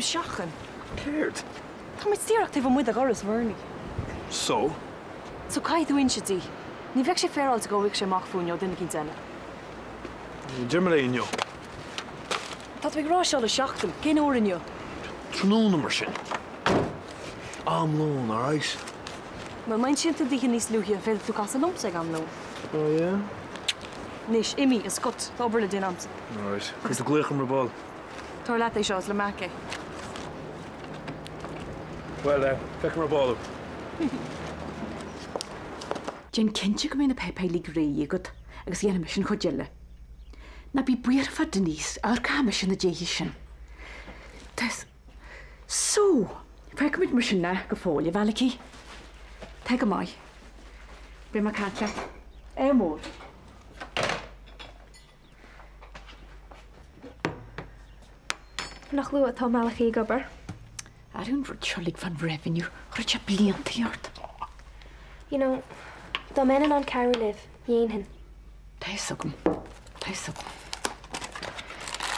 Deirim seachain. Céard? Tá muid díreach taobh amuigh de dhoras Bhernie. So? So caithfidh tú inse di. Ní bheadh sé féaráilte go bhfaigheadh sé amach fúinn ó duine eicínt eile. Déarfaidh mé léi inniu. Tá tú ag rá seo le seachtain. Cén uair inniu? Tráthnóna mar sin. Am lóin, alright? Bhuel, má insíonn tú dithe níos luaithe, féadfaidh tú casadh liomsa ag am lóin. Oh yeah? Anois, imigh, a Scott. Tá obair le déanamh a'msa. Alright. Cuirfidh tú glaoch orm ar ball. Tabhair leat é seo, is le Mac é. Bhuel, feicfidh mé ar ball thú. Déan cinnte go mbeidh na páipéir uilig réidh agat agus dhéanfaidh mise an chuid eile. Ná bí buartha fá Denise, amharcfaidh mise ina déidh sin. Tá So, fágfaimid mar sin é go fóill, a Mhalachy. Tá go maith. Beidh mé ag caint leat. Ádh mór. Nach luath atá Malachy ag obair? Arú an rud seo uilig fán Revenue, chuirfeadh sé blianta ort. You know, dá mbeinn in ann cabhrú libh, dhéanfainn. Tá fhios agam. Tá fhios agam.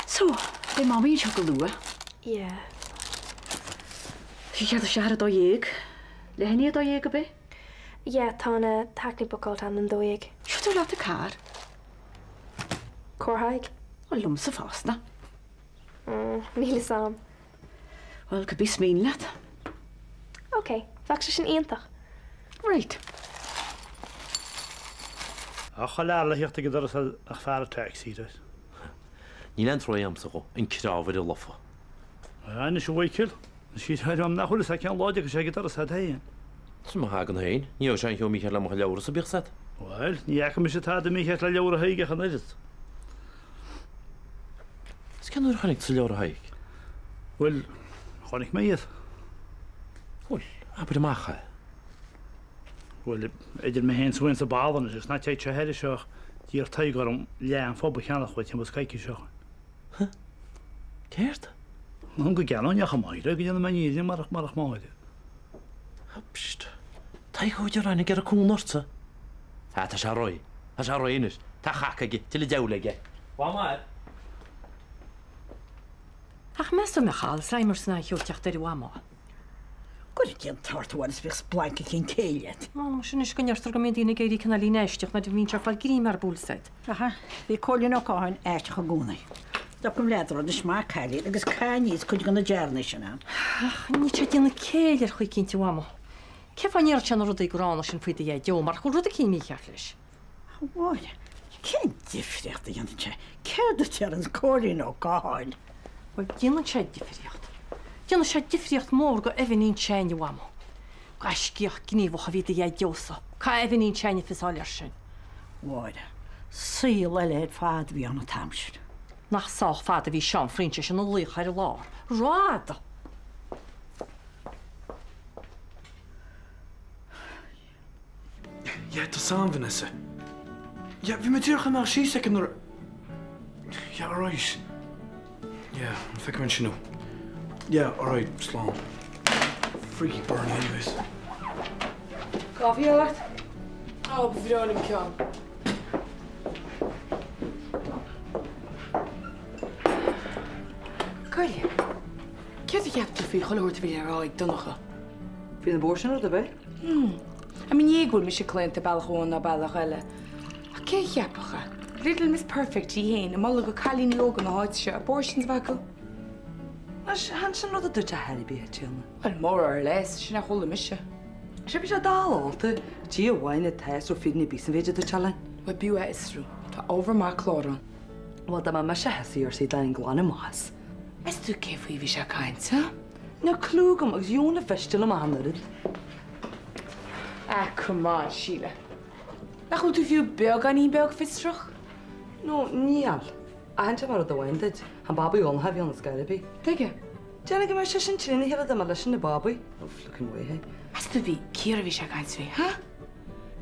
So, beidh Mamaí anseo go luath. Yeah. Sé céard isteach ar a 12? Leath i ndiaidh a 12 ab é? Yeah, tá an taxi bookáilte a'm don 12. Seo tú leat an carr. Cóir Thaidhg? Ó, liomsa fosta. Mm, níl fhios a'm. Bhuel, cibé is mian leat. Ok, bheadh sé sin iontach. Right. Ach chuile fhear le theacht ag an doras ach fear an taxi, duit. Níl aon trua a'msa dhó, an crábhaire lofa. Anois a Mhichíl, sílim nach bhfuil fhios a'd cén lá a dtiocfaidh sé ag an doras a'd féin. Is má thagann féin, ní gheobhaidh sé aon cheo mícheart le mo chuid leabhra-sa, bíodh 's a'd. Bhuel, ní fhaca mise tada mícheart le leabhra Thaidhg ach an oiread. Is cén uair a chonaic tusa leabhra Thaidhg? Bhuel, chonaic mé iad. Bhuel, abair amach é. Bhuel, idir mé féin 's thú sa bhalla anois, agus ná téigh sé thairis seo ach d'iarr Tadhg orm leath an phub a cheannach uaidh timpeall is coicís ó shin. Huh? Céard? Go gceannóinn ach a Mháire, go ndéana mé an fhírinne marach marach Máire. Psst. Tadhg Ó Direáin ag iarraidh cúnamh ortsa. Ah, tá sé réidh. Tá sé réidh anois. Tá a chac aige. Tuilleadh diabhail aige. Mhaith maith. Ach meas tú an mbeadh Alzheimer's in ann a theacht air a Mhamó? Go raibh an t-ort amháin is bhíodh splanc eicínt céille agat. Ó, sin anois go ndeirtear go mbíonn daoine ag éirí cineáilín aisteach nuair a bhíonn sé ag fáil greim ar búl said. Aha, bhí Cóilín Ó Catháin aisteach i gcónaí. D'fhág an leadrán is maith cailín agus caith aníos cuid de na dearnaí sin ann. Ach níl sé ag déanamh céille ar chaoi eicínt a Mhamó. Cén fáth a ndéarfadh sé na rudaí gránna sin faoi do Dhaideo marach go bhfuil rud eicínt mícheart leis? A Mháire, cén difríocht a dhéanann sé? Céard a déaranns Cóilín Ó Catháin? Bhuel, déanann sé difríocht. Déanann sé difríocht mhór go Eibhín s'againne, a Mhamó. Gaiscíoch gníomhach a bhí do Dhaideo-sa. Caithfidh Eibhín s'againne fios a fháil air sin. A Mháire, saol eile ar fad a bhí ann an t-am sin. Nach sách fada a bhí Seán Phroinsiais ina laoch ar an lár. Rada! Yeah, tá 's a'm, Vanessa. Yeah, bhí mé díreach ag imeacht síos aici nuair a. Yeah, alright. Yeah, feicfidh mé ansin thú. Yeah, alright, slán. Freaky Bernie anyways. Caife leat? Ó, ba bhreá liom ceann. Goile, céard a cheap tú faoi chuile shórt a bhí le rá ag Donncha? Faoin abortion rud ar bith? Hmm. I mean, ní hé go bhfuil mise claonta bealach amháin ná bealach eile. Ach cé a cheapfadh é? Little Miss Perfect í féin, ag moladh do cailíní óga na háite seo abortions a bheith acu. Anois, chan sin rud a dúirt sé ar bith, a Tríona. Well, more or less, sin a chuala mise. Sea, bhí sé dall-ólta. Dia amháin atá is raibh fírinne ar bith san mhéid a dúirt sé linn. Bhuel, b'fhiú é a fhiosrú. Tá ábhar maith clár ann. Bhuel, dá mbeadh mise thosaigh ar saoi d'fhaighinn glan amach as. Meas tú cé faoi a bhí sé ag caint, huh? Níl clue agam agus gheobhainn a mhistéal amach an oiread. Ah, come on, Síle. Nach bhfuil tú fiú beagáinín beag fiosrach? No, níl. Ach inseoidh mé rud amháin duit, chan babaí ionrach a bhí ann ar scor ar bith. Tuige? Déarfainn go mbeadh seisean trína chéile dá mba leisean na babaí. No flipping way, hey. Meas tú faoi Ciara a bhí sé ag caint faoi, huh?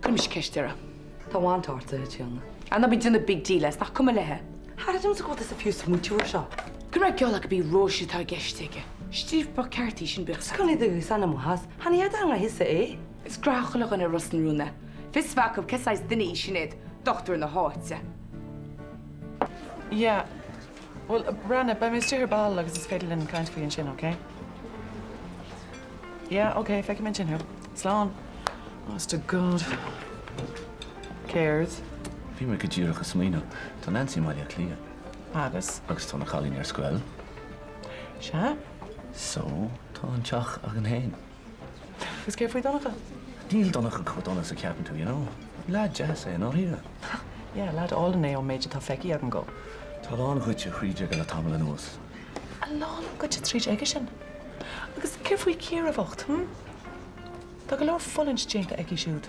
Cuirfidh mise ceist uirthi. Tá baint ortsa, a Thríona. Ah, ná bí ag déanamh big deal as, nach cuma léi. Cha chreidimse go bhfuil tusa fiú smaointiú ar seo. Go raibh geall acu bí Róise atá i gceist aige. Striapach ceart í sin bíodh Is coinnigh do ghuthán amach as. Chan iad a ngaitheasa é. Is gnách chuile dhuine i Ros na Rún é. Fios bheith acu cé saghas duine í Sinéad, dochtúir na háite. Yeah. Bhuel, breathnaigh, beidh mé istigh ar ball agus is féidir linn caint faoi ansin, ok? Yeah, ok, feicfidh mé ansin thú. Slán. Honest to God. Céard? Bhí mé go díreach ag smaoineamh. Tá Nancy i mBaile Átha Cliath. Agus? Agus tá na cailíní ar scoil. Sea. So, tá an teach againn féin. Agus céard faoi Donncha? Níl Donncha chomh dona is a cheapann tú, you know. Leaid deas é, i ndáiríre. Yeah, leaid álainn é ón méid atá feicthe agam dhó. Tá a lán goidte thríd aige le tamall anuas. A lán goidte tríd aige sin. Agus céard faoi Ciara bhocht, hm? Tá go leor fulaingt déanta aici siúd.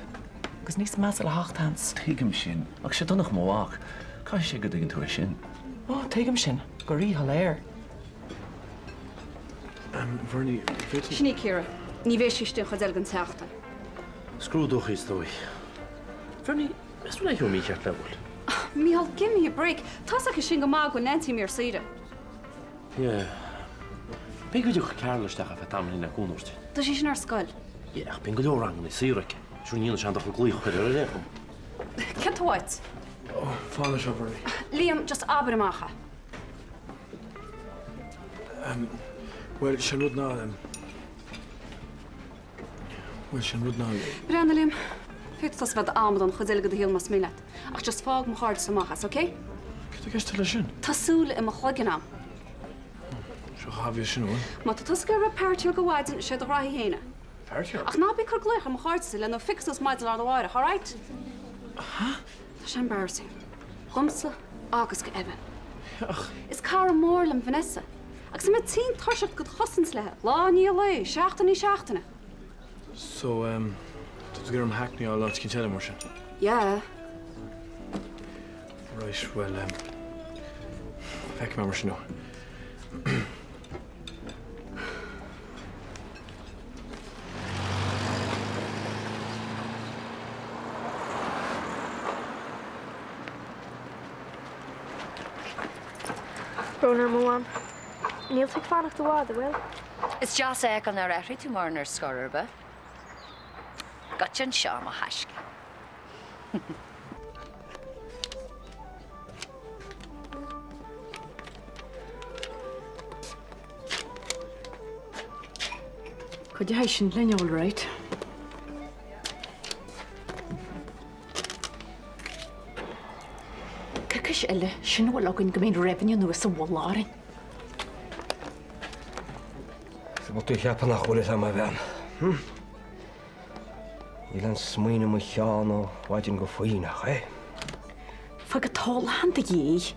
Agus níos measa le theacht, seans. Tuigim sin, ach sé Donncha mo mhac. Caithfidh sé go dtuigeann tú é sin. Ó, tuigim sin go ríshoiléir. Bhernie, bhféadfainn. Sin í Ciara. Ní bheidh sí istigh an chuid eile den tseachtain. Scrúdóchaí is dóigh. Bhernie, meas tú an mícheart le bhfuil? Mícheál, give me a break. Tá's aici sin go maith go bhfuil Nancy imithe ar saoire. Yeah. B'fhéidir go dtiocfadh Carla isteach ar feadh tamaillín le cúnamh a thabhairt. Tá sí sin ar scoil. Yeah, ach bíonn go leor ranganna saor aici. Sure ní dhéanfaidh sé aon dochar glaoch a chur uirthi ar aon chuma. Céard tá uait? Oh, fan anseo, Bernie. Liam, just abair amach é. Bhuel, sé an rud ná, bhuel, sé an rud ná. Breathnaigh, Liam, féadfaidh tusa bheith i d'amadán an chuid eile de do shaol más mian leat, ach just fág mo chairdese amach as, ok? Céard atá i gceist agat leis sin? Tá súile i mo chloigeann a'm. Seo obvious sin, an bhfuil? Má tá tusa ag iarraidh páirtíoil go mhaidin, sé do ghraithí fhéin é. Páirtíoil? Ach ná bí ag cur glaoch ar mo chairdese lena phiocadh suas maidin lá arna mháireach, alright? Huh? Tá sé embarrassing. Dhomsa agus go Evan. Ach. Is cara mór liom Vanessa. Agus tá mé tinn tuirseach de do chosaint léi, lá i ndiaidh lae, seachtain i ndiaidh seachtaine. So, em, tá tú ag iarraidh orm hackney a fháil áit eicínt eile, mar sin? Yeah. Right, well, em, feicfidh mé mar sin thú. Brón orm, a Mham. Níl tú ag fanacht i bhfad, an bhfuil? Is deas a fheiceáil nár athraigh tú mórán ar scor ar bith. Goitse anseo, mo thaisce. Cuideoidh sin linn all right. Coicís eile, sin a bhfuil againn go mbeidh an revenue nua sa mhullach orainn. Is bhfuil tú ag ceapadh nach bhfuil fhios a'm a bhean? Hm? Níl aon smaoineamh i mo cheann ó mhaidin go faoin ach é. Fág an t-ólachán do dhiaidh.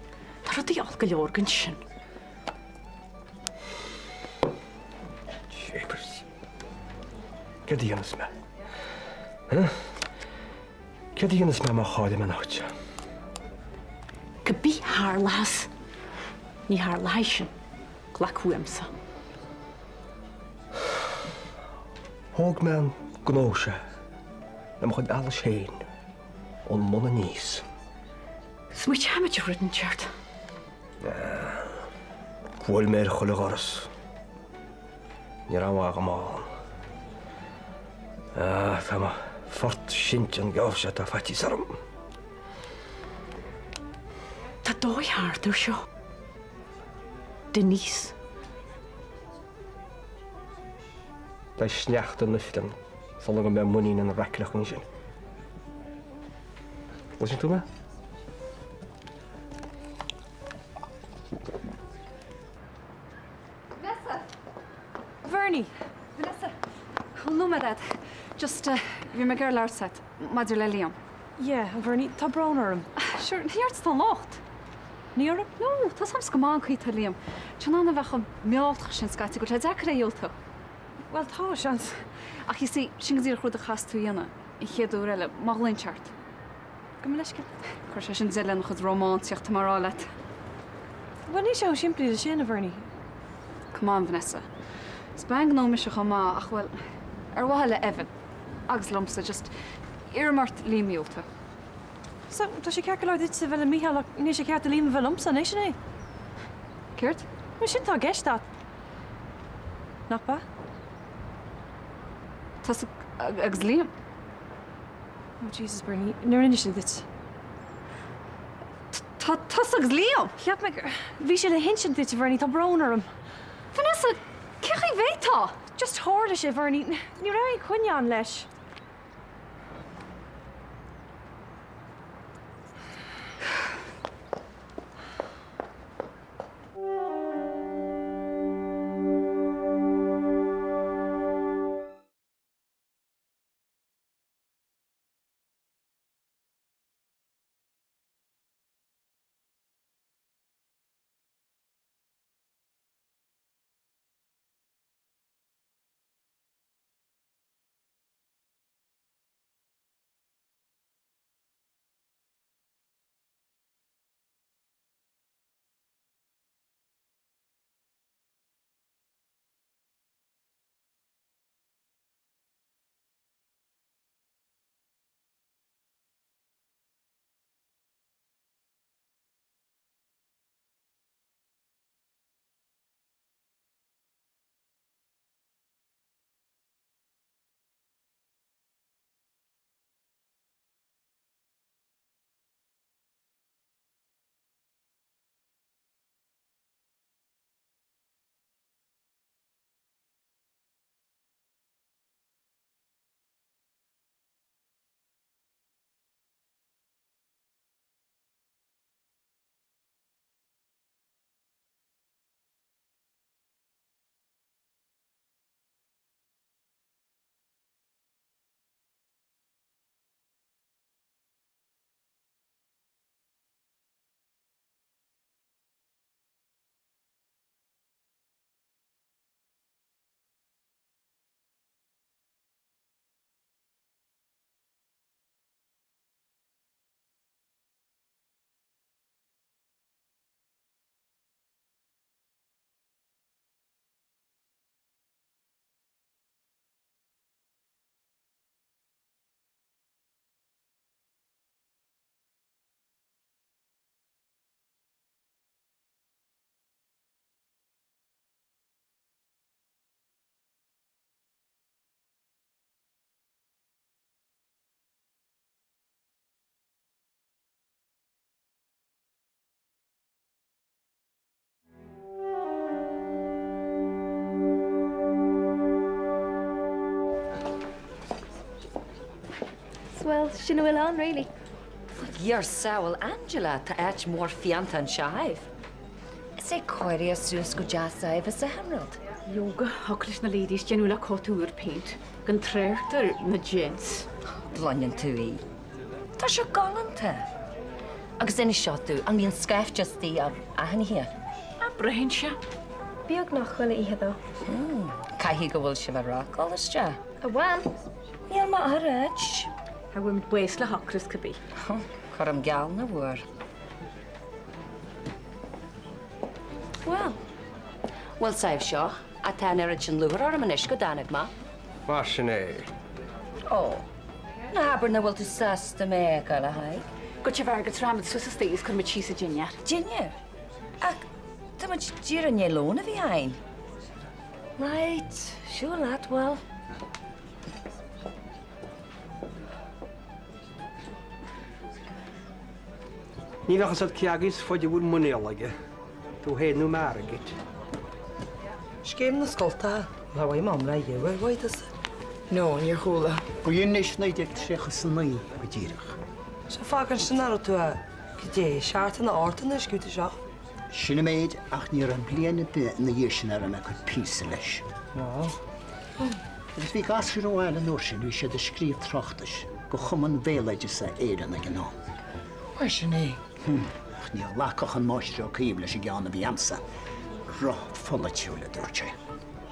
Tá rudaí olc go leor gan sin. Jeepers. Céard a dhéanfas mé? Huh? Céard a dhéanfas mé má chaillim an áit seo? Cibé a tharlós, ní tharlóidh sin. Glac uaimse. Thóg mé an gnó seo le mo chuid allais féin ón mbun aníos. Smaoiteoimid ar rud inteacht. Bhuail mé ar chuile dhoras. Ní raibh aon mhaith dhom ann. Ah, tá mé phort sinte an geábh seo, tá faitíos orm. Tá dóigh thart air seo. Denise. Beidh sneachta in ifreann sula go mbeidh muinín an raic ansin. Cloiseann tú mé? Vanessa! Bernie! Vanessa! Cúpla nóiméad agat. Just, bhí mé ag iarraidh labhairt leat maidir le Liam. Yeah, a Bhernie, tá brón orm. Sure, ní ort atá an locht. Ní orm? No, tá 's a'msa go maith an chaoi atá Liam. Tá sé in ann a bheith chomh mealltach sin scaití go bhfuil sé deacair é a dhiúltú. Bhuel, tá, seans. Ach you see, sin go díreach rud a chaithfeas tú a dhéanamh an chéad uair eile, má ghlaonn sé ort. Gabh mo leithscéal. Cuirfidh sé sin deireadh lena chuid rómánsaíochta, tá mé a rá leat. Bhuel, níl sé chomh simplí le sin, a Bhernie. Come on, Vanessa. Is bean gnó mise chomh maith ach, bhuel, ar mhaithe le Evan agus liomsa, just iarraim ort Liam a dhiúltú. So, tá sé ceart go leor duitse a bheith le Mícheál ach níl sé ceart do Liam a bheith liomsa, an é sin é? Céard? Bhuel, sin atá i gceist agat. Nach ea? Tusa agus Liam. Oh Jesus, Bernie, níor inis sé duit. Tá tusa agus Liam! Cheap mé gur. Bhí sé le hinsint duit, a Bhernie, tá brón orm. Vanessa, cén chaoi a bhféadfá? Just tharla sé, Bhernie. Ní raibh aon choinne agam leis. Bhuel, sin a bhfuil ann, really. Dhia ár sábháil Angela, tá áit mhór fiánta anseo agaibh. Is é cóirithe suas go deas agaibh is achan rud. Leoga, thiocfadh leis na ladies déanamh le cóta úr péint, gan trácht ar na gents. Glanann tú í. Tá sé galánta. Agus inis seo domh, an mbíonn scaifte istigh achan oíche? Ah, braitheann sé. Beagnach chuile oíche though. Caithfidh go bhfuil sibh ag rockáil isteach. A Mham! Níl mé á ráit. Tá bhfuil muid le hocras cibé. Cuirim geall na bhfuair. Bhuel, bhfuil sáimh seo, atá an oiread sin lúcháir orm anois go dtáinig mé. Mar sin é. Ó, ná habair nach bhfuil tú sásta mé a fheiceáil, a Thaidhg. Goitse bhfear go tráth suas istigh is cuirfimid síos an dinnéar. Dinnéar? Ach tá muid díreach i ndiaidh lón a bhí againn. Right, siúl leat, bhuel. Níl ach a fhios agat cé agaibh is faide a bhfuil muinéal aige, tú féin nó Margaret. Scéim na Scoltacha, Labhair Mam le Dhia, ar mhaith tusa? No, níor chuala. Ba shin anois 1939 go díreach. Sea, fágann sin nach raibh tú ach, goidé, seachtain nó ocht anois, go dtí seo. Sin an méid, ach ní raibh bliain ar bith ina dhiaidh sin a raibh mé ag cur píosa leis. Agus bhí gasúir an bhaile an uair sin, bhí siad ag scríobh tráchtais go Chumann Bhéaloideasa Éireann ag an am. Mar sin é. Ach ní ghlacfadh an Máistir Ó Caoimh leis an gceann a bhí a'msa. Rópholaitiúil, a dúirt sé.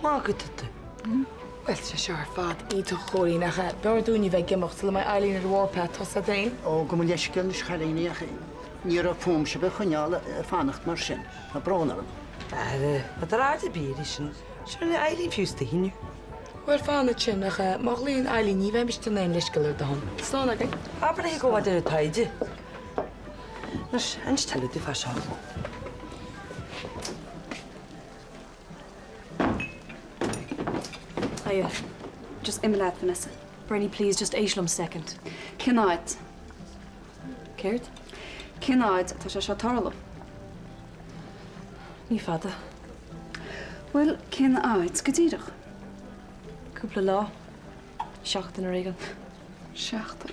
Maith go duit. Bhuel, tá sé seo ar fad iontach, a Chóilín, ach b'fhearr dúinn a bheith ag imeacht sula mbeidh Eileen ar an warpath, tá a fhios agat féin. Ó, gabh mo leithscéal anois, a chailíní, ach ní raibh fúm sibh a choinneáil ag fanacht mar sin. Tá brón orm. Ara, tá aird ar bith uirthi sin. Sure níl Eileen fiú istigh inniu. Bhuel, fan ansin, ach má ghlaonn Eileen ní bheimist in aon leithscéal ar do shon. Slán againn. Abair léi go bhfada ar taighde. Anois, inis tuilleadh domh fá seo. Hiya. Just imigh leat, Vanessa. Bernie, please, just éist liom second. Cén áit? Céard? Cén fhaid atá sé seo ag tarlú? Ní fada. Bhuel, cén fhaid go díreach? Cúpla lá. Seachtain ar éigean. Seachtain.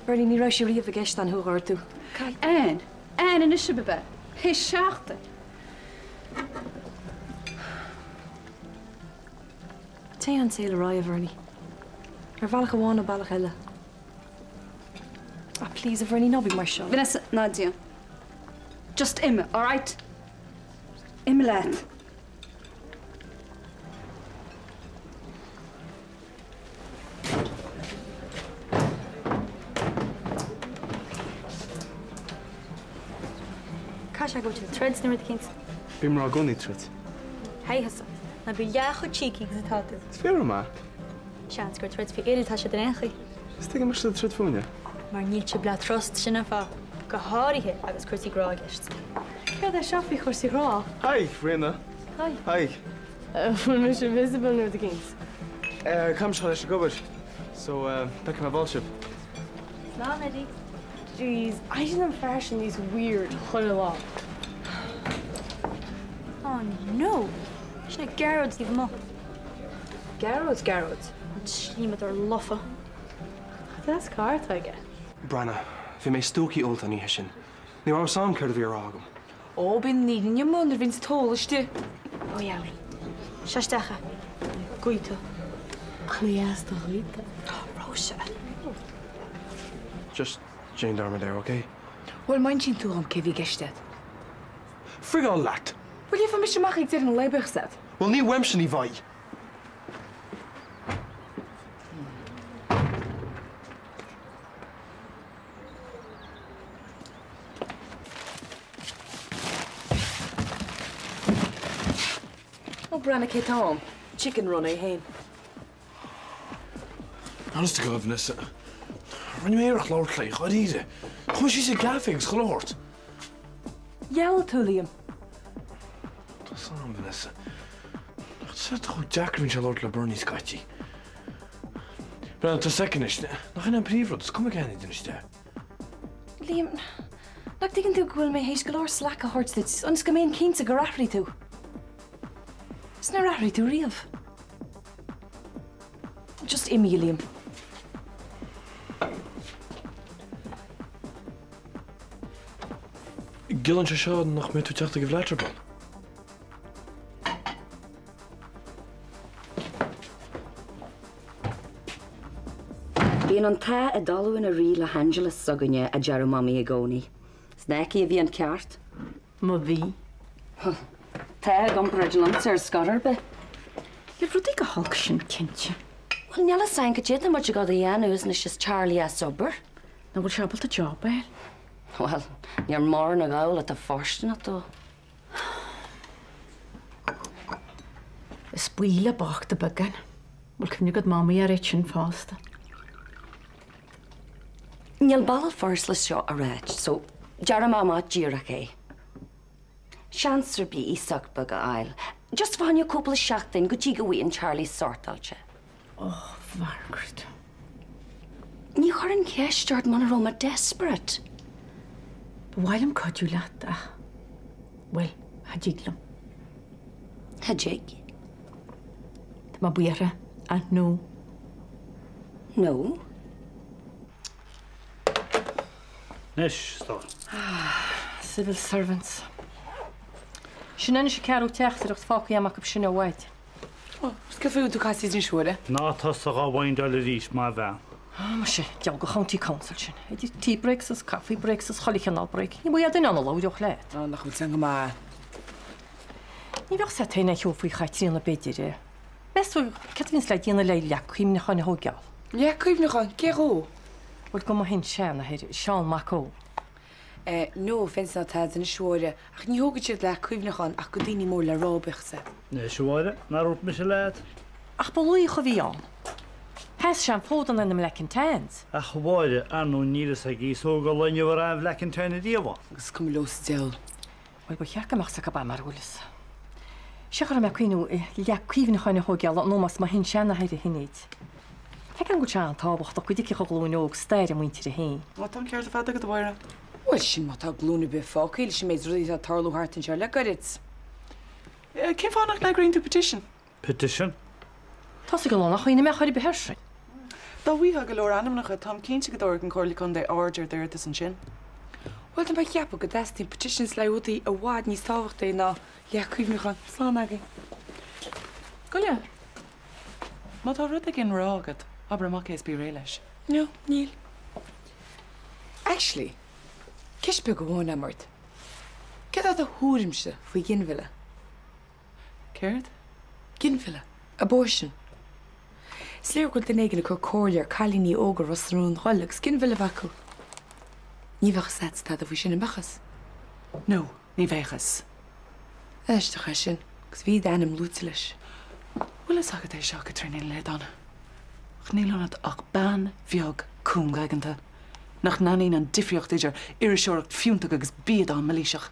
Bernie, ní raibh sé riamh i gceist agam thú a ghortú. Ann! Ann anois a baby! Théis seachtain! Téann an saol ar aghaidh, a Bhernie. Ar bhealach amháin nó bealach eile. Ah, please, a Bhernie, ná bí mar seo. Vanessa, ná déan. Just imigh, alright? Imigh leat. Caithfidh sé go bhfuil tú ag troid nó rud eicínt. Bím i gcónaí ag troid. Hey thusa, ná bí leath chomh cheeky agus atá tú. Is fíor mé. Seans gur troid faoi fhir atá siad in aon chaoi. Is tuige mbeadh siad ag troid fúinne? Mar níl sibh le trust, sin an fáth. Go háirithe agus cúrsaí grá i gceist. Céard é seo faoi chúrsaí grá? Haigh, Ríona. Haigh. Haigh. Bhfuil mise visible nó rud eicínt? Caithfidh mise dul leis an obair, so feicfidh mé ball sibh. Slán, Eddie. Jeez, éiríonn an fear sin níos weird chuile lá. Oh no! Sin é Gearóid taobh amuigh. Gearóid, Gearóid. An slíomadóir lofa. Cad as carr atá aige? Breathnaigh, bhí mé stuacaí ólta an oíche sin. Ní raibh fhios a'm céard a bhí á rá agam. Ó, bíonn an fhírinne amuigh nuair a bhíonn an t-ól istigh. Ó dheabhail. Seo isteach é. Gaoth tú. Ana dheas do ghaolta. Róise. Just déan dearmad air, ok? Bhuel, má insíonn tú dhom cé bhí i gceist agat. Frigáil leat! Bhuel, gheobhaidh mise amach ag deireadh an lae, bíodh 's agat. Bhuel, ní uaimse, ní bheidh! Ó, breathnaigh cé tá ann. Chicken Run é fhéin. Honest to God, Vanessa, rinne mé iarracht labhairt léi, dháiríre. Chuaigh mé síos i gcaife agus chuile shórt. Gheall tú, Liam. Tá 's a'm, Vanessa. Ach tá sé chomh deacair a bhíonn sé labhairt le Bernie scaití. Breathnaigh, tá 's aici anois. Nach in é an príomhrud, is cuma cé a d'inis di. Liam, nach dtuigeann tú go bhfuil mé théis go leor slack a thabhairt duit ionas go mbeinn cinnte gur athraigh tú? Is nár athraigh tú riamh. Just imigh, a Liam. Ciallaíonn sé seo nach mbeidh tú ag teacht ag an bhFleadh? Bíonn an t-ádh i dtalamh ina rith le hAngela s'againne, a deireadh Mamaí i gcónaí. Is nach aici a bhí an ceart. Má bhí. Tá i gcomparáid liomsa ar scor ar bith. Níl rudaí chomh holc sin, cinnte. Bhuel, níl fhios a'm cad é atá muid ag dul a dhéanamh anois is Charlie as obair. Nach bhfuil sé ábalta job a fháil? Bhuel, níor mhór na gabhal atá fóirsteanach dó. Is baolach bocht an beagán. Bhfuil cuimhne agat Mamaí ar sin fosta? Níl bealach furast le seo a ráit, so déarfaidh mé amach díreach é. Seans ar bith iasacht beag a fháil, just fá choinne cúpla seachtain go dtí go bhfaigheann Charlie sortáilte. Oh, Mhargaret. Ní chuirfinn ceist ort muna raibh mé desperate. Ba mhaith liom cuidiú leat ach, bhuel, cha dtig liom. Cha dtig? Tá mé buartha, ach no. No? Anois, stór. Civil servants. Sin anois an ceathrú teachtaireacht fágtha agam acu sin ó mhaidin. Ó, is cad faoi tú caite anois, a Mháire? Ná tosaigh á whindáil arís, mo bhean. Á, muise, deabhal de Chounty Council sin. Idir tea breaks is coffee breaks is chuile chineál break. Ní bheadh duine ann a labhródh leat. Á, nach bhfuil san go maith. Ní bheadh sé féin ar shiúl faoi Chaitríona, b'fhéidir. Meas tú céard a bhíonns le déanamh le leac cuimhneacháin a thóigeáil? Leac cuimhneacháin? Cé dhó? Bhuel, go mo shin-seanathair, Seán Mac Eoin. Eh, no offence ná tada anois a Mháire, ach ní thógann siad leac cuimhneacháin ach go daoine mór le rá, bíodh 's a'd. Anois, a Mháire, nár dhúirt mise leat? Ach ba laoch a bhí ann. Sheas sé an fód in aghaidh na mBlack and Tans. Ach a Mháire, ar ndóigh níl fhios ag aos óg an lae inniu an raibh aon Bhlack and Tan ariamh ann. Agus is cuma leo sa diabhal. Bhuel, ba cheart go mbeadh 's acu mar a bhfuil fhios. Sea, cha raibh mé ag cuimhniú leac cuimhneacháin a thóigeáil in ómós mo shin-seanathair a Shinéid. Feicim go bhfuil sé an-tábhachtach go dtuigfeadh an ghlúin óg stair a muintire féin. Á, tá an ceart ar fad agat, a Mháire. Bhuel, sin má tá glúin ar bith fágtha leis an méid rudaí atá ag tarlú thart anseo le gairid. Cén fáth nach n-eagraíonn tú petition? Petition? Tá's ag an lán nach cuimhne mé chor ar bith air sin. Dá bhfaighfeá go leor ainmneacha, táim cinnte go dtabharfadh an Comhairle Contae aird ar d'iarratas ansin. Bhuel, tá mé ag ceapadh go dteastaíonn petitions le rudaí i bhfad níos tábhachtaí ná leac cuimhneacháin. Slán agaibh. Gabh i leith. Má tá rud éigin le rá agat, abair amach é is bí réidh leis. No, níl. Actually, ceist beag amháin agam ort. Céard é do thuairimse faoi ghinmhilleadh? Céard? Ginmhilleadh. Abortion. Is léir go bhfuil duine éigin ag cur comhairle ar cailíní óga Ros na Rún dhul agus ginmhilleadh a bheith acu. Ní bheadh fhios a'd tada faoi sin, an mbeadh fhios? No, ní bheadh fhios. Aisteach é sin, agus bhí d'ainm luaite leis. Bhfuil fhios agat é seo, Caitríona Ní Loideáin, ach níl ionat ach bean bheag cúng aigeanta, nach n-aithníonn an difríocht idir iriseoireacht fiúntach agus biadán mailíseach.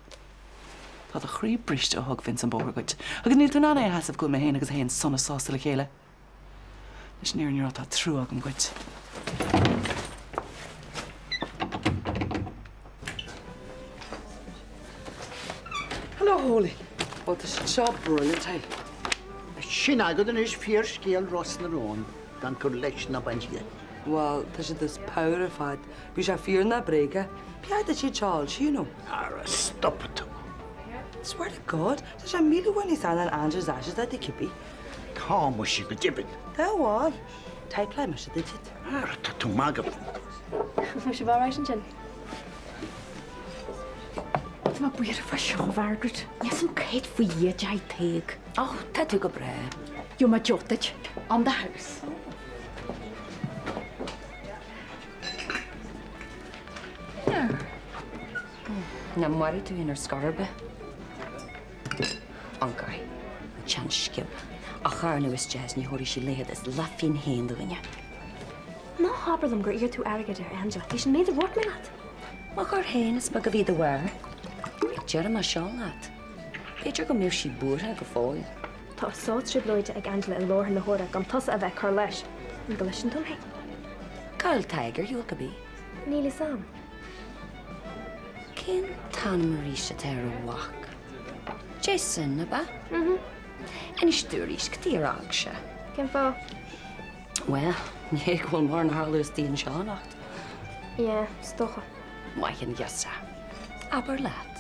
Tá do chroí briste ó thug Vince an bóthar dhuit, agus níl tú in ann é a sheasamh go bhfuil mé féin agus é féin sona sásta le chéile. Leis an fhírinne a rá, tá trua agam dhuit. Hello, Holly. Bhuel, tá siad seo brilliant, eh? Sin agat anois fíorscéal Ros na Rún, gan cur leis ná baint dhe. Bhuel, tá siad as pabhar ar fad. Bíodh sé fíor ná bréagach. B'fhearr duit iad seo a fhoilsiú, you know. Ara, stop tú. Swear to God, tá sé 1000 uair níos fearr ná an Angela's Ashes de cibé. Tá muise go deimhin. Tá bhuel. Typeáilfidh mise duit iad. Ara, tá tú magadh. Bhí sibh alright ansin? Tá mé buartha fá seo, a Mhargaret. Níl 'fhios a'm céard faoi Dhia a deir Tadhg. Ó, tá tú go breá. Gheobhaidh mé deoch duit. On the house. Ná maraigh tú féin ar scor ar bith. Uncail, an tsean-scib. A charnadh isteach is ní thabharfaidh sí leithead is leathphingin féin dúinne. Ná habair liom gur iarr tú airgead ar Angela théis an méid a dhúirt mé leat. Mo chor féin is beag a bhí de bharr. Deirim é seo leat. B'fhéidir go mbeadh sí buartha go fóill. Tá a sáith trioblóide ag Angela i láthair na huaire gan tusa a bheith ag cur leis. An gcloiseann tú mé? Cá bhfuil Tadhg ar shiúl cibé? Níl fhios a'm. Cén t-ainm arís atá ar a mhac? Jason, ab ea? Mhm. Inis domh arís, cad chuige ar fhág sé? Cén fáth? Bhuel, ní hé go bhfuil mórán ag tarlú istigh anseo anocht. Yeah, is dócha. Maith an girseach. Abair leat.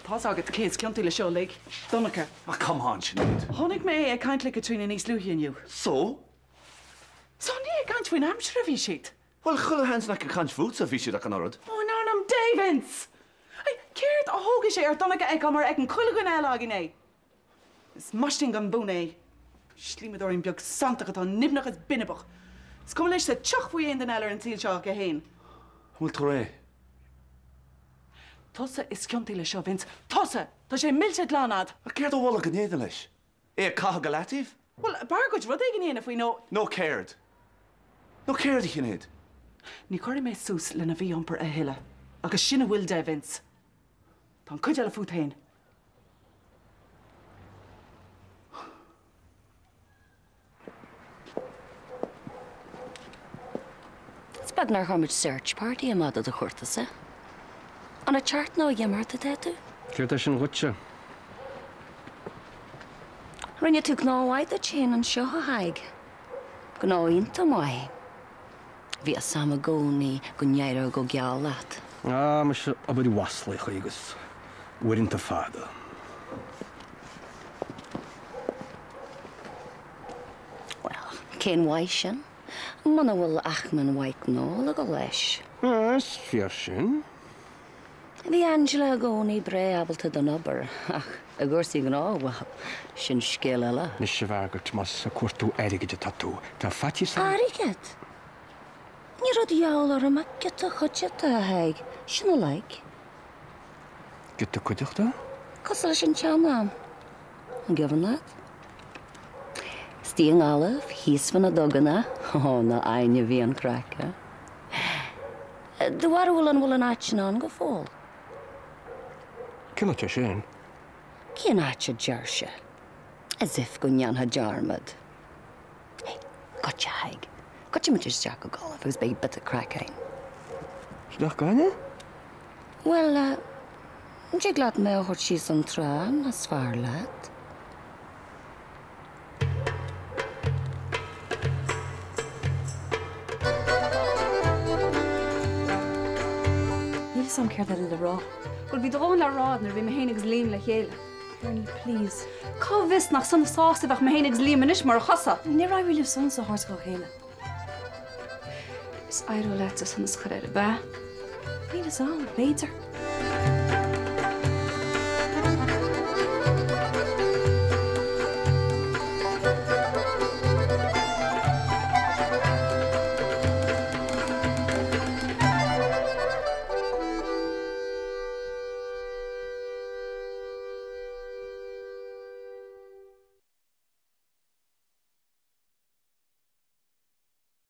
Tá's agat cé is ciontaí le seo uilig? Donncha. Ah, come on, Sinéad. Chonaic mé é ag caint le Caitríona níos luaithe inniu. So? So, ní ag caint faoin aimsir a bhí siad. Bhuel, chuile sheans nach ag caint fútsa a bhí siad ach an oiread. Ó, in ainm Dé, Vince! Céard a thógfaidh sé ar Donncha a fheiceáil mar a fheiceann chuile dhuine eile againn é? Is maistín gan bun é. Slíomadóirín beag santach atá nimhneach is binibeach. Is cuma leis sa tsioc faoi aon duine eile ar an tsaol seo ach é féin. An bhfuil tú réidh? Tusa is ciontaí le seo, Vince. Tusa! Tá sé millte glan a'd. Ach céard a mholfá go ndéanfainn leis? É a chaitheamh go leataobh? Bhuel, b'fhearr dhuit rud éigin a dhéanamh faoi nó. Nó céard? Nó céard, a Shinéad? Ní chuirfidh mé suas lena mhí-iompar a thuilleadh. Agus sin a bhfuil de, Vince. Tá an cuid eile fút féin. Is beag nár chuir muid search party amach do do chuartú-sa. An ag teacht nó ag imeacht atá tú? Céard é sin dhuitse? Rinne tú gnó mhaith duit féin anseo, a Thaidhg. Gnó iontach maith. Bhí fhios a'm i gcónaí go n-éireodh go geal leat. Ah, muise, obair mhaslaithe agus uaireanta fada. Bhuel, cén mhaith sin, muna bhfuil acmhainn mhaith gnó le dul leis? Ah, is fíor sin. Bhí Angela i gcónaí breá ábalta don obair, ach i gcúrsaí gnó, bhuel, sin scéal eile. Anois, a Mhargaret, más ag cuartú airgid atá tú, tá faitíos orm. Airgead? Ní raibh de gheall orm ach giota cuideachta, a Thaidhg, sin uilig. Giota cuideachta? Cosúil leis an tsean-am. An gcuimhin leat? Istigh i nGaillimh, thíos fá na duganna, ó, nach a'ainn a bhí an craic, eh? Do bharúil an bhfuil an áit sin ann go fóill? Cén áit é sin? Cén áit a deirse? As if go ndéanfá dearmad. Hey, goitse, a Thaidhg. Goitfidh muid isteach go Gaillimh agus beidh bit of craic againn. Isteach Gaillimh? Bhuel, an dtig leat mé a thabhairt síos an trá, más fearr leat? Níl 'fhios a'm céard eile le rá. Bhuel, bhí do dhóthain le rá nuair a bhí mé féin agus Liam le chéile. Bernie, please. Cá bhfios nach sona sásta a bheadh mé féin agus Liam anois murach thusa? Níor éirigh libh sonas a thabhairt dhá chéile. Is éireodh leatsa sonas a chur air, ab ea? Níl 'fhios a'm, b'fhéidir.